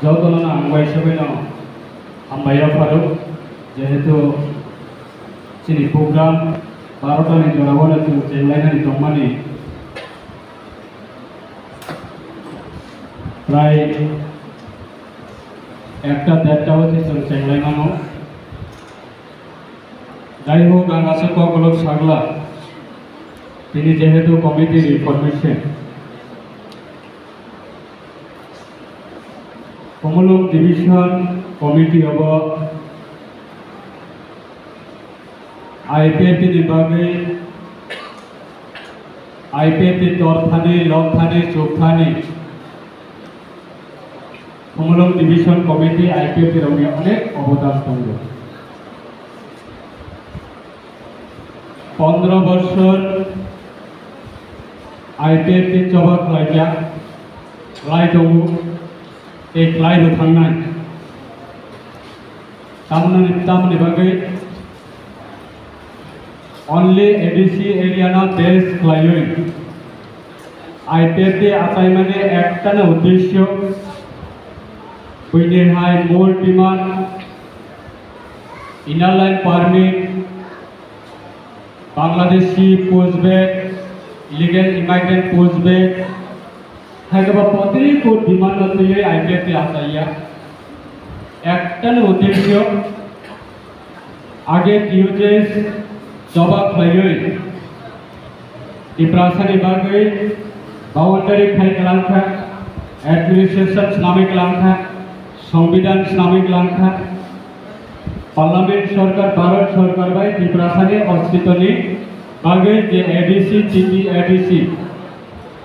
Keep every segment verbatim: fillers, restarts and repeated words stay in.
Jotono ang uaisa baino hambai rok pharo, jehetu chini program barota ni jora o chwng chenglainani tongmani. Prai ekta derta o se chwng chenglai mano. Jai hok, ang aswk kokolok sagla, tini jehetu committee ni information, Khumulwng Division Committee obo I P F T ni bagwi, I P F T torthani, lokthani, chukthani, Khumulwng Division Committee I P F T rokni onek obodan tongo. Pondro bochor I P F T choba khlaijak, khlai tongo, tei khlai bo thangnai. Tamoni, tamoni bagwi only A D C area no base khlaiwi I P F T achaimani ektano uddesyo, buini hai mul demand, inner line permit, Bangladeshi pushback, illegal immigrant pushback, hai khe ba protiko demand no twiwi I P F T achaiya. Ektano uddesyo, age T U J S choba khlaiwi Tiprasa ni bagwi boundary khai kwlangkha, administration swnamwi kwlangkha, Songbidan swnamwi kwlangkha, Parliament sorkar, Bharat sorkar bai Tiprasa ni ostitoni bagwi je A D C, T T A D C,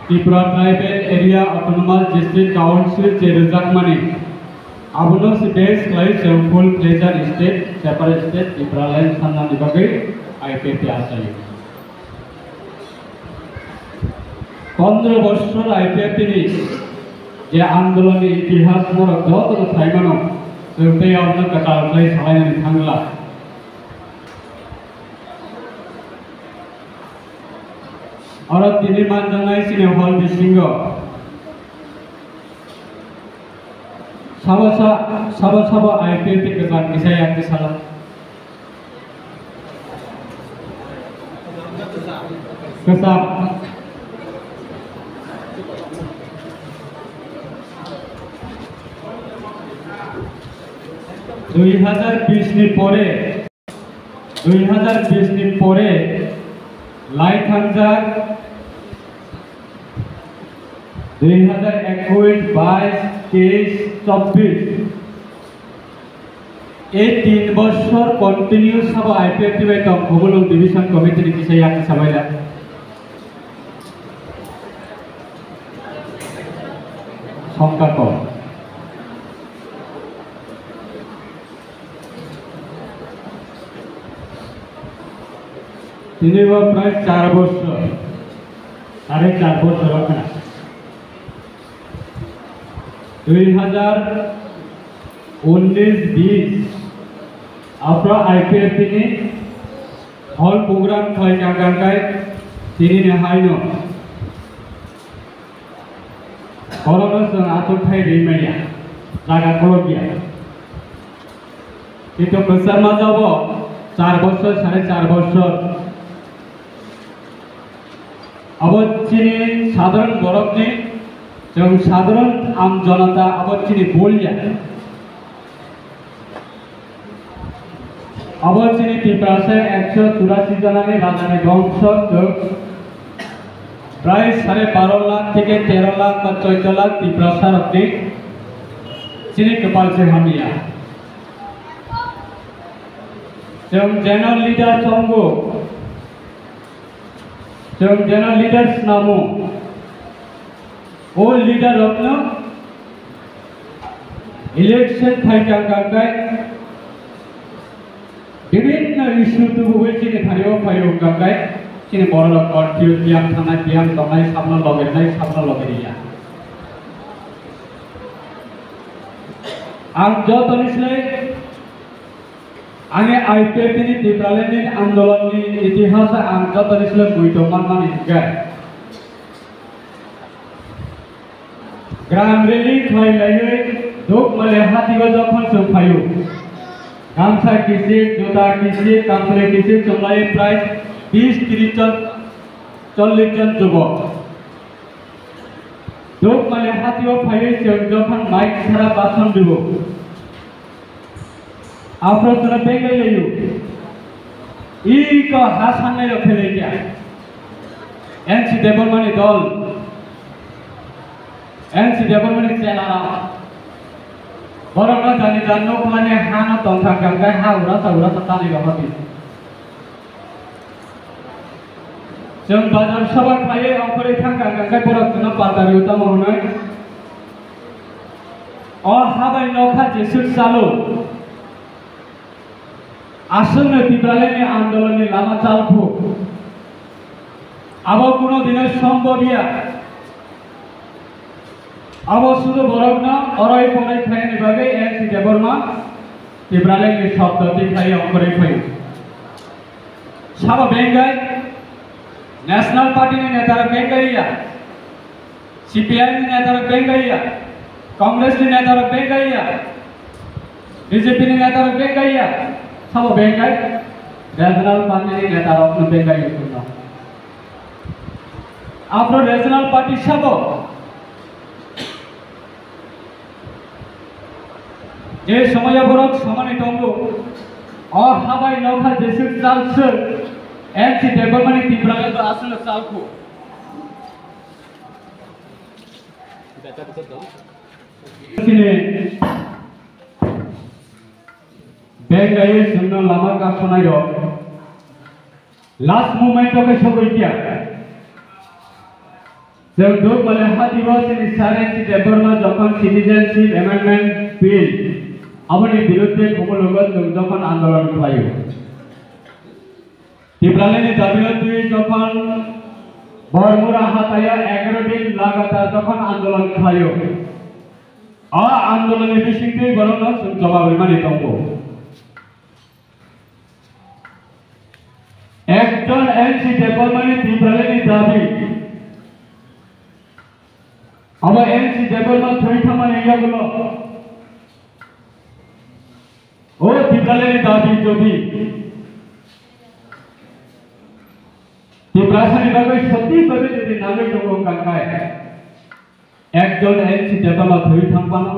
Tripura Tribal Area Autonomous District Council je rwjakmani, abono se base khlai chwng full fledged state, separate state, Tipraland sanani bagwi I P F T achaio. Pondro bochor I P F T ni je andolon ni itihas borok jotono sai mano, chwng tei abono kwtal khlai salainani thangla. Oro tini manjaknai chini hall bisingo sabo sa-, sabo sabo I P F T kwcham kisa yak kisa la. Kwcham. Dui hazar bish ni pore, dui hazar bish ni pore lai thangjak, dui hazar ekush, baish, teish, chobbish. Ei tin bochor continue sabo I P F T bai tong, Khumulwng Division Committee ni kisa yak kisa bai la. Songkha kok. Tini bo prai char bochor, sare char bochor wngkha. Dui hazar unnish bish, aphro I P F T ni hall program khlai kha, kha, khai tini ni haino. Borokno chwng achuk thai ri manya, jaga kolok ya. Kintu kwchar ma jabo char bochor, sare char bochor. Abo chini sadharan borokni, chwng sadharan am jonata abo chini bul ya. Abo chini Tiprasa ekso churasi jonani rajani bongso twk prai sare baro lakh theke tero lakh ba choido lakh Tiprasa rokni chini kwpal se hamya. Chwng general leader chongo, chwng general leader snamo. O leader rokno election phai kha kha khai bibhinno issue tubuwi chini phario phaio kha khai chini borok rok confuse, biyang thangnai, biyang tongnai, sabno logernai, sabno logeriya. Ang jotoni slai Ani I P F T ni Tipraland ni andolon ni itihas ang joto ni sle muido manmani hinkhe. Gram rally khlai laiwi Duk male hati o jokhon chwng phaio, gamsa kisik, juta kisik, kamchwlwi kisik chwng lai prai bis tris jon, chollish jon jubok. Duk male hati o phaiwi chwng jokhon mai sara bason rwo. Aphro chwngno bengai laio. Iko ha sannai rok phelai kya. N C Debbarmani dol. N C Debbarmani chela rok. Borok no jani jan no khlani ha no tongthang kang kai ha ura sa ura sa tani rok hoti. Chwng bazar soba khlaiwi ongkhorwi thang kang kang kai borok chwngno pal dari utamo hwnwi. O habai nokha jeswk chalo. Aswkno Tipralani andolonni lama chalphu. Abo kuno dino sombobya. Abo sudu borokno orai porai khlaini bagwi N C Debbarma Tipralani shobdo tikhlai ongkhorwi phaio. Sabo bengai, National Party ni netarok bengai ya. C P I M ni netarok bengai ya, Congress ni netarok bengai ya, B J P ni netarok bengai ya, sabo bengai, regional party ni netarok no bengai ya kunno. After regional party sabo, je somoyo borok samani tongo, o habai nokha jeswk chalswk, N C Debbarmani Tipralani aswkno chalkhu. Chini bengaiwi chwngno lama kasonairok last moment o khe sogwi kya. Chwng duk male hati o chini Sir N C Debbarma jokhon Citizenship Amendment Bill aboni birudde Kumulugo chwng jokhon andolon khlaio. Tipralani dabino twi jokhon Bormura hataio egaro din lagatar jokhon andolon khlaio, a andolonni bisingtwi borokno chwng jobab rimani tongo. Ekjon N C Debbarmani Tipralani dabi, abo N C Debbarma thwi thangmani yagulo o Tipralani dabi jodi Tiprasani bagwi soti bagwi jodi nangwi tongo wngkha khe, ekjon N C Debbarma thwi thangphano,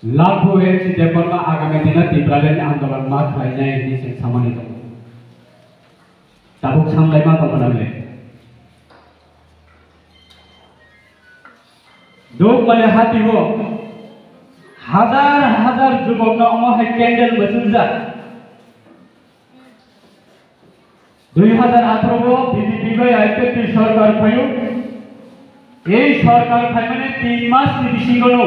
lakho N C Debbarma agami dino Tipralani andolon ma khlainai hinwi chwng samani tongo. Tabuk samlaima tongmani le. Duk male hati o hajar hajar jubokno omo hai candle mwchungjak. Dui hajar atharo o B J P bai I P F T sorkar phaio. Ei sorkar phaimani tin mas ni bisingo no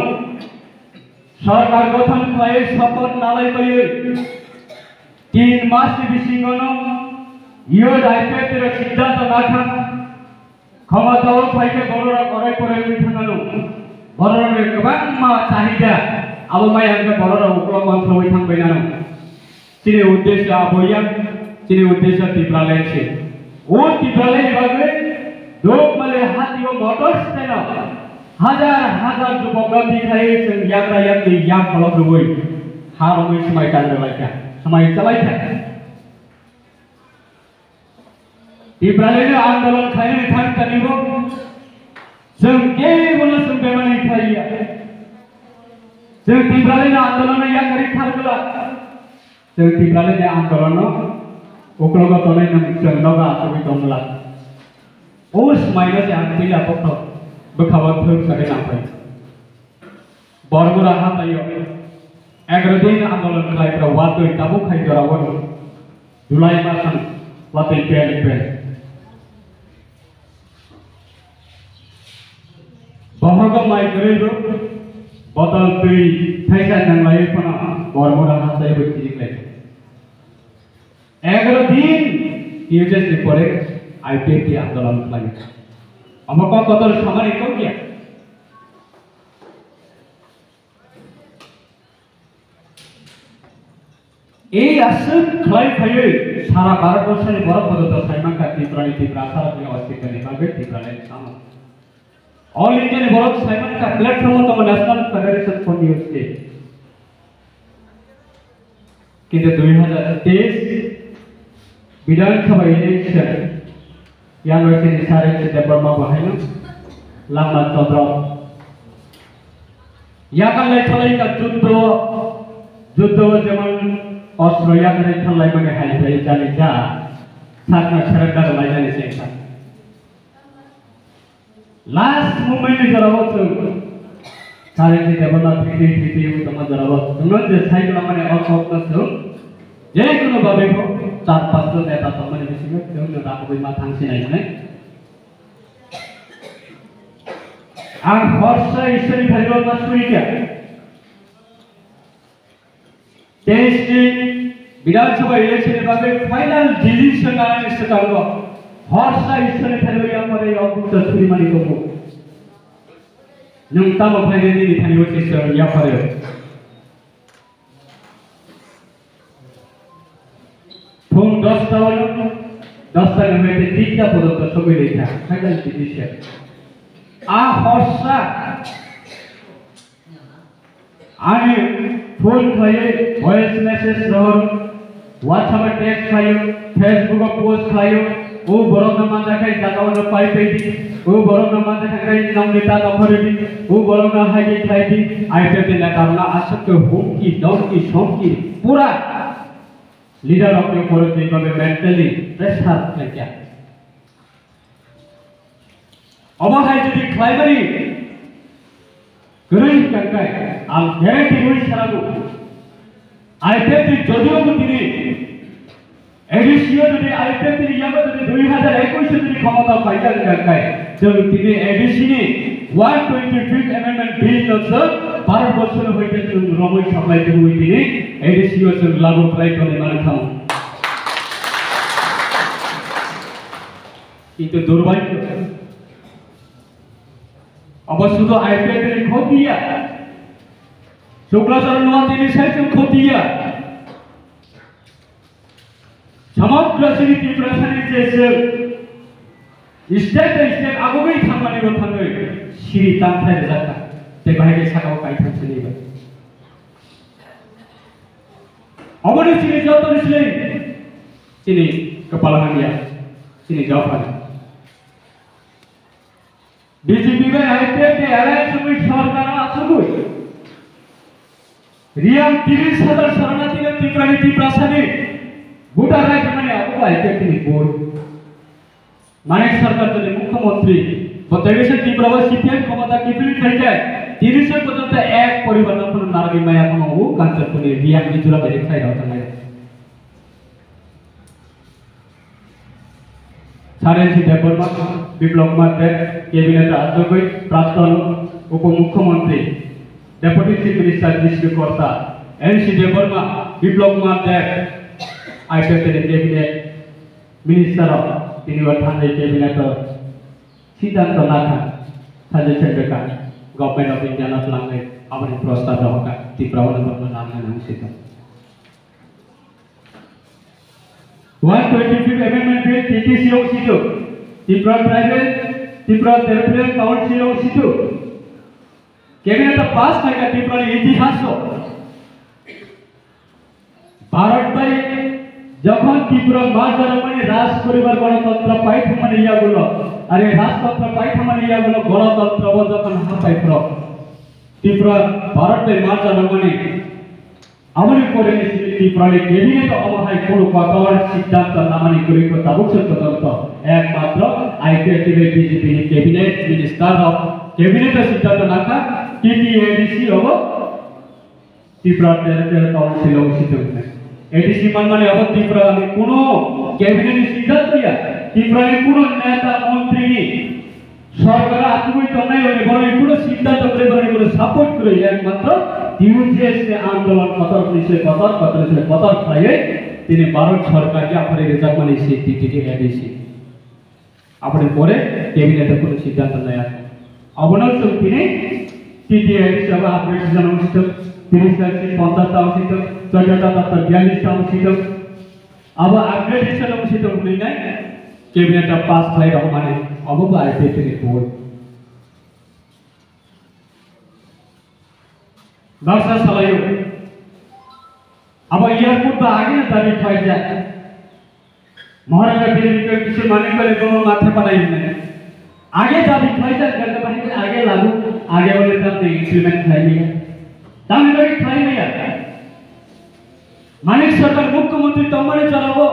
sorkar gothon khlaiwi sopoth nalai paiwi tin mas ni bisingo no youth I P F T rok siddhanto nakha. Khomotao phaikhe bororok orai porai wngwi thangano. Bororokni kwbangma chahida, abo maya hwnkhe bororok uklok mansawi thangbainano. Chini uddesho aboya, chini uddesho Tipraland se. O Tipraland ni bagwi Dukmali hatio motor stand o hajar hajar jubokno tikhaiwi chwng yagra yakni yak kholok rwui ha romwi swmai tangrwlaikha, swmai chalaikha. Tipralani andolon khlainani thang tanibo chwng kebono chwng bemani khlaiya. Chwng Tipralani andolonno yakarwi thar bwla, chwng Tipralani andolonno uklogo tonwi nwng chwng nogo achugwi tong bwla. O swmaino se ang puila bokhok bwkhao thwk sagwi nangphai. Bormura hataio egaro din andolon khlaiphra watwi tabuk hai jorao July masang watwi pel pel. Bohogo mai kwrwi rw botol twi thaisa nanglaiwi phano Bormura hataio bo kirik lai. Egaro din T H S ni pore I P F T andolon khlai. Omo kok kotor samani kok ya. Ei aswk khlai phaiwi sara Bharat borsoni borok bodo to sai mankha Tripura ni Tiprasa rokni ostittoni bagwi Tipraland samo. All India ni borok saiman kha platform o tongo National Federation for New State. Kintu dui hazar teis Bidhan Sabha election yang roi sini sare sete Burma bo haino lama todro. Yakan lai thalai ka juddo, juddo jemon ostro yakan lai thalai mane hai hai jani ja sakna surrender lai jani sengkha. Last moment ni jorao chwng Karenji Debbarma thwi thwi thwi thwi wng tongma jorao chwngno je cycle mane o kokno chwng je kono babe bo char panch jon neta tongmani bisingo chwngno rakogwi ma thang sinai hwnwi. Ang horsa Ishwarni thani rwma surikha. Teis ni Bidhan Sabha election ni bagwi final decision nanani swkango horsa Ishwarni thani yapharwi o bukcha surimani tongo. Nwng tamo phainai nini thani o Ishwar yapharwi. Phung dosta o, dosta ni hwnkhe tinta porjonto sogwi rikha final decision. A horsa Ani phone khlaiwi, voice message rohor, WhatsApp o text khlaio, Facebook o post khlaio, o borokno manjakha khe jagao no pai pai di, o borokno manjakha khe nongni ta dokhorwi di, o borokno hai khe khlai di, I P F T ni neta rokno aswk khe humki, domki, somki, pura leader rokni upor jeibabe mentally pressure khlaikha. Omo hai jodi khlaimani kwrwi hwnkhe ang guarantee rwi sanago, I P F T ni jodi obo tini A D C o jodi I P F T ni yago jodi dui hazar ekush o jodi khomota paijak hwnkhe chwng tini A D C ni one twenty fifth Amendment Bill no chwng Bharat borso ni hoite chwng romwi saplai tubui tini A D C o chwng lagu khlai tongwi mano thang. Kintu durbhagyo, abo sudhu I P F T ni khoti ya, Suklacharan Mohanty ni saichung khoti ya. Samagra chini Tiprasani je chwng state by state agogwi thangmani bo thangwi siri tangthai rwjakha. Tei bahai khe sakao kaitham sini ba. Oboni chini jotoni chini, chini kwpal hamya, chini jawphani. B J P bai I P F T alliance wngwi sorkar o achugwi riyang tris hajar sornathi no Tripura ni Tiprasani voter right mani abo I P F T ni vote. Manik Sarkar jodi mukhyamantri, bo teisa Tripura o C P M khomota kiphilwi thaikhai, tini se porjonto ek poribar no phano narwgwi maya phano o Kanchanpur ni Riyang ni jora bai khlai rw thangnai. Saren si Debbarma, Biplab Kumar Deb, cabinet o achugwi, Prakton Upomukhyamantri, Deputy Chief Minister Jishnu Korsa, N C Debbarma, Biplab Kumar Deb, I P F T ni cabinet, Minister rok tini bo thangwi cabinet o siddhanto nakha, suggestion rwkha, Government of India no twlangwi aboni prostab rohorkha, Tripura o no bono nangna nang sito. One twenty fifth Amendment Bill T T C o sito, Tripura Tribal, Tripura Territorial Council o sito. Cabinet o pass khaikha Tripura ni itihas o. Bharat bai jokhon Tripura marja rwmani raj poribar gonotontro paithangmani yagulo, are rajtontro paithangmani yagulo gonotontro bo jokhon hapai phro Tripura Bharat bai marja rwmani, aboni pore ni simi Tripura ni cabinet o omo hai kunu kotor siddhanto namani kwrwi kho tabuk se porjonto ekmatro I P F T bai B J P ni cabinet minister rok cabinet o siddhanto nakha T T A D C obo Tripura Territorial Council o sitwng hwnwi. A D C manmani abo Tripura ni kuno cabinet ni siddhanto ya, Tripura ni kuno neta montri ni sorkar o achugwi tongnai rokni borokni kuno siddhanto kwrwi, borokni kuno support kwrwi, ekmatro T U J S ni andolon kotor ni se kotor, kotor ni se kotor khlaiwi tini Bharat sorkar yaphari rwjakmani se T T A D C. Aboni pore cabinet o kunu siddhanto naya. Abono chwng tini T T A D C abo upgrade sijak nang sito, tris ta si ponchas ta sito, choddo ta ta biyallis ta sito. Abo upgrade sijak nang sito hwnwi nai cabinet o pass khlai rok mani. Abo bo I P F T ni vote. Baksa salaio. Abo airport ba agini dabi khlaijak. Maharaja Biri Bikram Kishore Manik Bali bono matha panai hwnwi. Age dabi khlaijak, ganda bahai age lagu, age ole tamni implement khlaimaya. Tamni bagwi khlaimaya. Manik Sarkar mukhyamantri tongmani jorao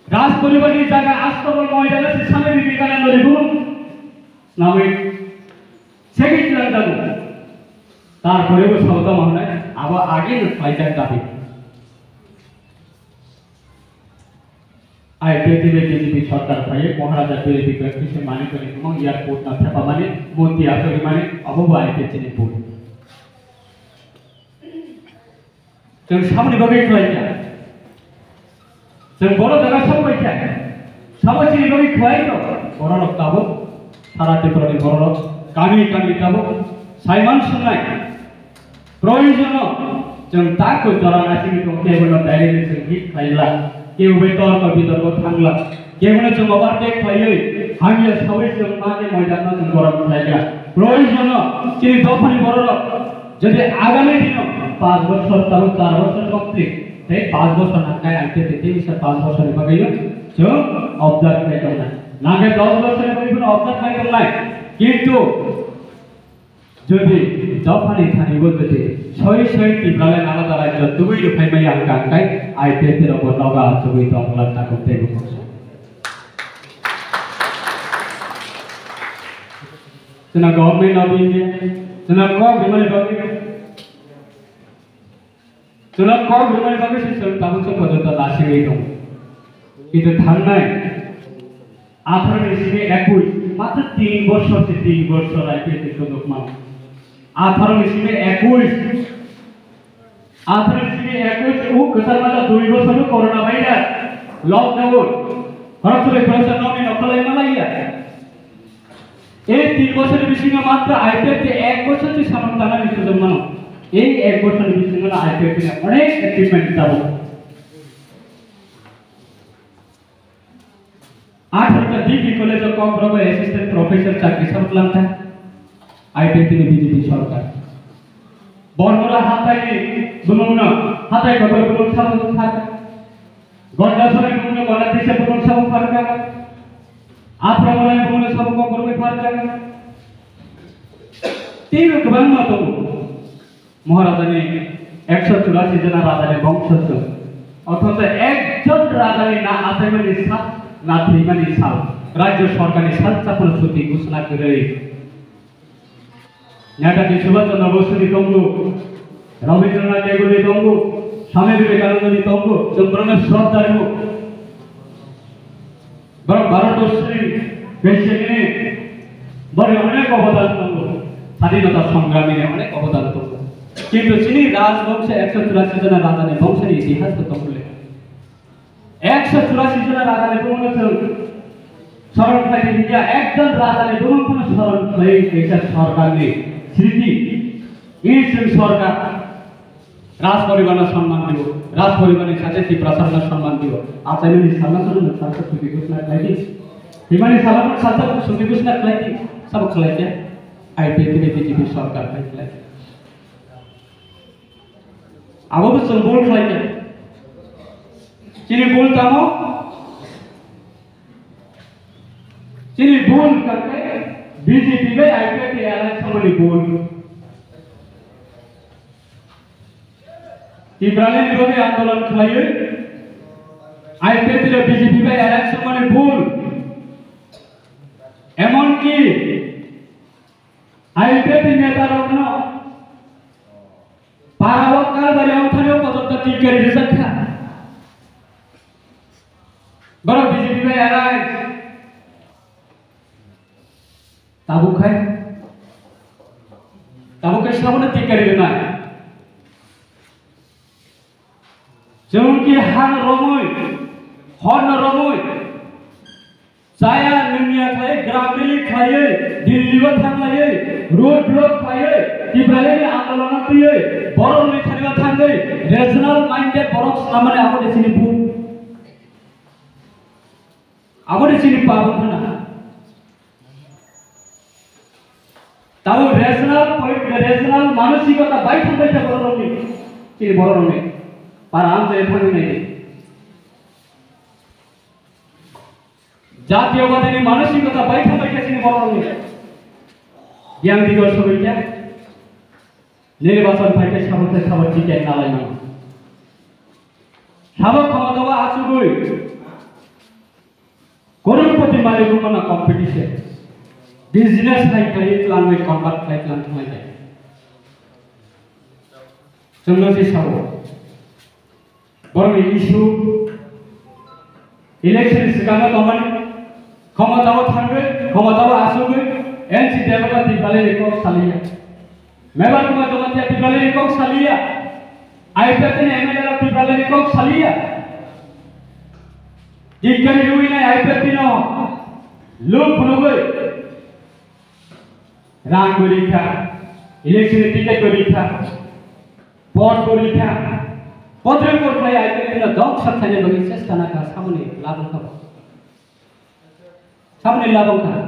Raj poribar ni jaga Astabol moidano se Swami Vivekananda ni bumung swnamwi segwi tlang jago. Tarpore bo sao tamo hwnwi abo age no khlaijak dabi. I P F T ni B J P sorkar phaiwi Maharaja Biri Bikram Kishore Manik Bali bumung airport no thepamani, murti asorimani, abo bo I P F T ni bhul. Chwng samani bagwi khlai kha. Chwng bono jaga sokbai kha. Sabo chini bagwi khlai to. Bororok tabuk sara Tripura ni bororok kami kami tabuk saiman sungnai. Proyojono chwng ta koi jora nasingwi tong kebono direct chwng hit khlaila. Kebo bai torko bitorko thangla. Kebono chwng overtake khlaiwi hamya sawi chwng mane moidanno chwng borom khlaila. Proyojono chini dophani bororok Jodi agami dino panch bochor tabo char bochor complete, tei panch bochor nangkhe ang tei tei bisa panch bochor ni bagwi chwng observe khai tongnai. Nangkhe dos bochor ni bagwi phano observe khai tongnai. Kintu jodi dophani thani bo jodi soi soi Tipraland alada rajyo tubui rwphai maya ang kangkai I P F T rok bo noga achugwi tong lak takuk tei bo. Chwngno government of India, chwngno kok rimani bagwi, chwngno kok rimani bagwi se chwng tabuk chwng pojonto nasigwi tongo. Kintu thangnai atharo ni simi ekush, matro tin bochor se tin bochor I P F T ni tongmani. Atharo ni simi ekush. Atharo simi ekush o kwchar masa dui bochor no corona virus, lockdown, khoroksa bai khoroksa nokni nokholai malaiya. Ei tin bochor ni bisingo matro I P F T ek bochor se samung tangnani sujog mano. Ei ek bochor ni bisingo no I P F T ni onek achievement tabuk. Atharo ta D P College o Kokborok bai assistant professor chakri sabo twlang kha I P F T ni B J P sorkar. Bormura hatai ni bumung no hatai kotor bumung sabo thar kha. Gonda sori bumung no Gonda tisa bumung sabo thar kha. Atharo malai bumung no sabo Kokborok bai thar kha. Tei kwbangma tongo. Maharajani ekso churasi jona rajani bongsojo. Othocho ekjon rajani na achaimani sal, na thwimani sal, rajyo sorkarni salsa phano chuti ghosona kwrwi. Netaki Subhash Chandra Bosuni tongo, Rabindranath Tagoreni tongo, Swami Vivekanandani tongo, chwng borokno shraddha rwo. Borok Bharat Sri President ni borok onek obodan tongo, Swadhinota Songramni onek obodan tongo. Kintu chini Rajbongso ekso churasi jona rajani bongsoni itihas bo tongo le. Ekso churasi jona rajani bongno chwng soron khlai di hiya, ekjon rajani bongno soron khlai kaisa sorkarni sriti. I chwng sorkar. Raj poribarno sonman dibo, Raj poribarni sakhe Tiprasano sonman dibo. Achaimani salno sono salsa chuti ghosona khlai di. Thwimani salno salsa chuti ghosona khlai di. Sabo khlai khe I P F T ni B J P sorkar bai khlai. Abo bo chwng bul khlai khe. Chini bul tamo? Chini bul kake B J P bai I P F T alliance wngmani bul. Tipraland ni bagwi andolon khlaiwi I P F T rok B J P bai alliance wngmani bul. Emonki I P F T ni neta rokno para o Kalbari wngthani o pojonto tikari rijak kha. Borok B J P bai alliance. Tabuk khai, tabuk khai sabono tikari rwnai. Chwng ki hano romwi, horno romwi, chaya nungya khlai, gram rally khlaiwi, Delhi o thanglaiwi, road block khlaiwi, Tipraland ni andolon o twiwi, borok ni thani o thangwi, rational minded borok swnamani abo de chini bul. Abo de chini pap wngkha na. Tabuk rational point, rational manosikota baithang baikha bororokni, chini bororokni. Para amchai thangwi naidi. Jatiyowadini manosikota baithang baikha chini bororokni. Yang digo sobaikha. Nirbachon phaikhe sabo khe sabo ticket nalaimano. Sabo khomotao achugwi. Crorepati malik wngmano competition. Business hai khlaiwi twlangwi convert khlai twlang thanglaikha. Chwngno se sabo. Borokni issue, election swkangno tongmani, khomotao thangwi, khomotao achugwi, N C Debbarma Tipralini kok saliya. Mebar Kumar Jamatia Tipralini kok saliya. I P F T ni M L A rok Tipralini kok saliya. Tikkani rwinai I P F T no luk phunugwi rang gwi rikha, election ni ticket gwi rikha, vote gwi rikha, vote rwi vote khlai I P F T no dongsa khlaina bagwi chesta nakha samani labangkha. Samani labangkha.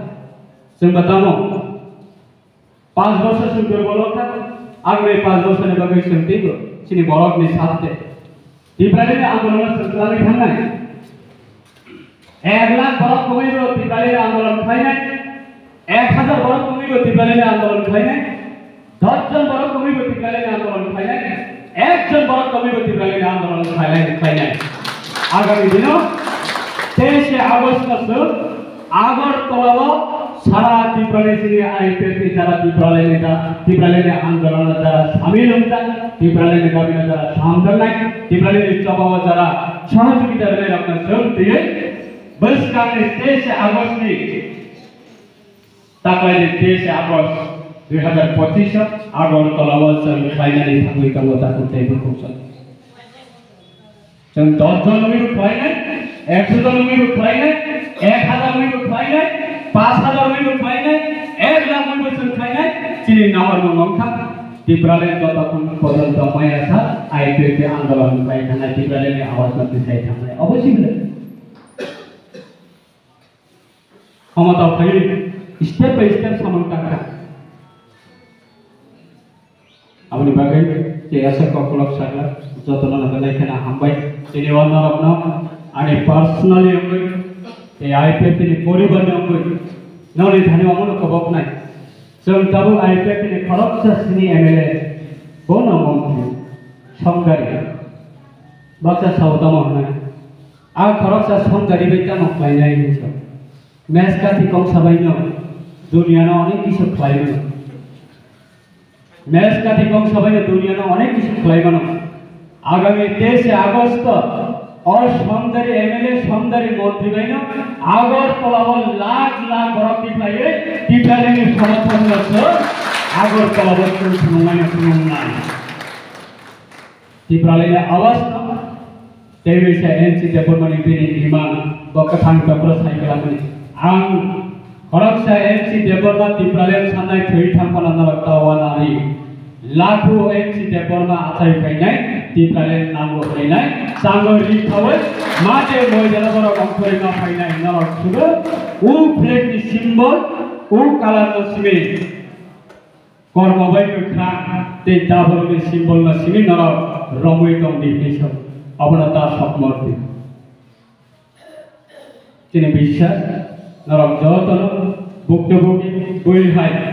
Chwng ba tamo. Panch bosor chwng durbol wngkha, agni panch bosorni bagwi chwng teibo chini borokni satte Tipralini andolonno chwng twlangwi thangnai. Ek lakh borok tongwibo Tipralini andolon khlainai, ek hajar borok tongwibo Tipralini andolon khlainai, dosh jon borok tongwibo Tipralini andolon khlainai, ek jon borok tongwibo Tipralini andolon khlainai, khlainai. Agami dino teishe August no chwng Agartala o sara Tipralini chini I P F T jara Tipralini da, Tipralini andolon jara samil wngkha, Tipralini dabi jara samdornai, Tipralini choba o jara sohojogita rwnai rokno chwng twiwi bwskangni teishe August ni taklaini teishe August dui hazar pochish o Agartala o chwng khlainani thangwi tongo takhuk tei bukhuk chwng. Chwng dosh jon wngwibo khlainai, ekso jon wngwibo khlainai, ek hajar wngwibo khlainai, panch hajar wngwibo khlainai, ek lakh wngwibo chwng khlainai, chini nahor no wngkha, Tipraland jotokhon pojonto maya sa I P F T andolon khlai thangnai, Tipraland ni awaz no tisai thangnai. Obo sibla. Khomotao phaiwi step by step samung tangkha. Aboni bagwi tei aswk koklop sakha, jotono no belai kheno hambai. Tini o norokno ani personally wngwi tei I P F T ni poribar ni wngwi noni thani omono koboknai. Chwng tabuk I P F T ni khoroksa sini M L A, bono mantri, songdari, baksa sao tamo hwnwi. A khoroksa songdari bai tamo khlainai hinwi sa. Meskati kok sabaino duniano onek kisu khlaimano. Meskati kok sabaino duniano onek kisu khlaimano. Agami teishe August o songdari M L A, songdari montri baino Agartala o lakh lakh borok tikhlaiwi Tipralandni somorthon no chwng Agartala o chwng phunuknaino phunuknai. Tipralandni awaz no tei bisa N C Debbarmani bini imang bo kwthang chokro sai kwlamani. Ang khoroksa N C Debbarma Tipraland sanai thwi thangphano norok ta wanari. Lakhu N C Debbarma achai phainai, Tipraland nango phainai, chango ri khawi, mate moidano borok ongkhorwi ma phainai norok sudo, u flag ni symbol, u colour no simi. Kormo bai kwkhwrang tei dabolni symbol no simi norok romwi tong di hinwi sa, abono ta sokmor di. Chini biswas norok jotono bukto buki bui hai